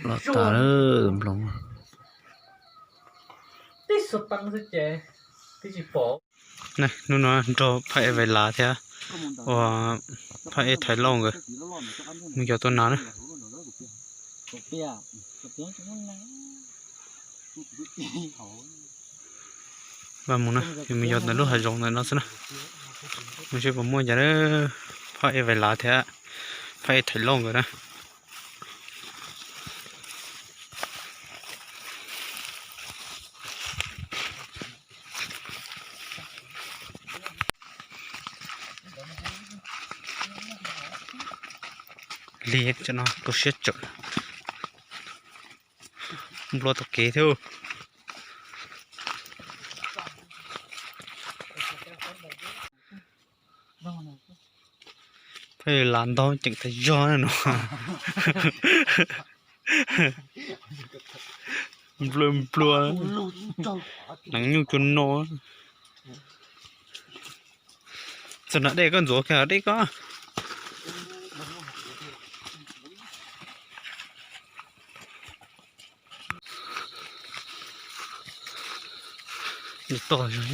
Los tas lawm nploos. Hnub no nrog Phaj Ej Vais Lav thiab ua Phaj Ej Thaiv Lauj nkawd mus yos tua nas na. Vaj mus na, mus yos ntawm lub hav zoov ntawm no xwb na. Mus seb puas muaj cas na. Phaj Ej Vais Lav thiab Phaj Ej Thaiv Lauj nkawd na. Lig tam no tu siab tsawv. Nplua tau kev thiab. Peb lam ntog ceem tas zog no. Nplua nplua. Neev nyuj cua no. Txog na dej koj ntxuav kiag dej koj. Toj zog.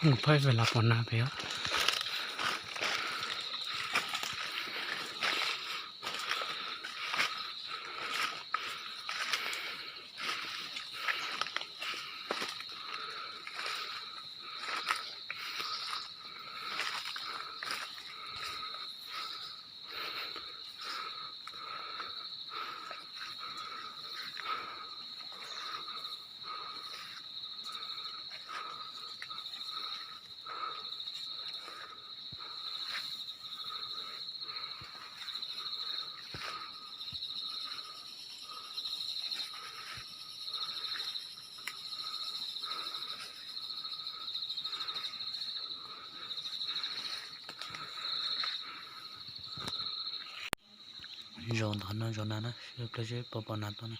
Mus phaib ve las pom nas pem os. Zaum ntawm no zaum na na, seb puas pom nas tuaj na.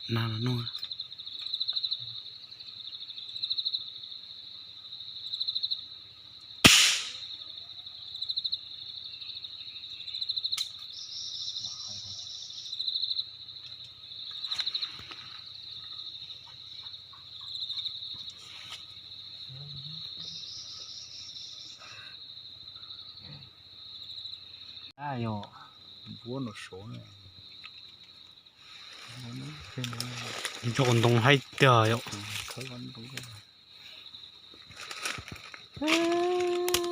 Nas los nug. Nco ntoo haib tiag yom.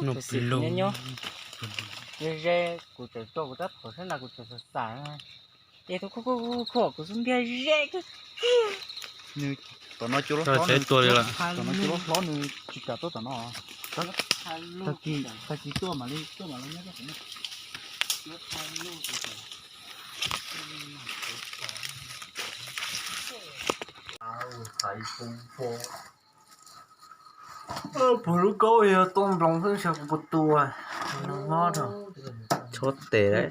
Nyob ze kuv tseem tso kuv tab tom sab nas kuv tseem xam xam. Es tus khuj khuj khuj kuv xub ntiag ze kawg kiag. Tom no cua loj hlob, tom no cua loj hlob nws tsis kam tuaj tom no. Tag kis tuaj mam li tuaj mam li nyob tom no. Puag lub kaub yog tuaj nploos xwb, xyov kuv puas tua. Chob tes lawm.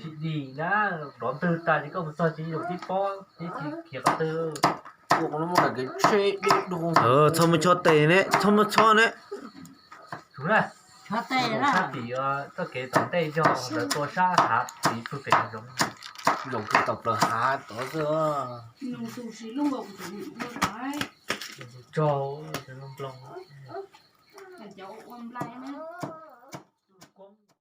Txhob muaj chob tes ne, txhob muaj chob ne. Txoj kev tom ntej yog lawv tua sab hav txiv pug pem zoov, zoov pug tom plaws hav tod xwb.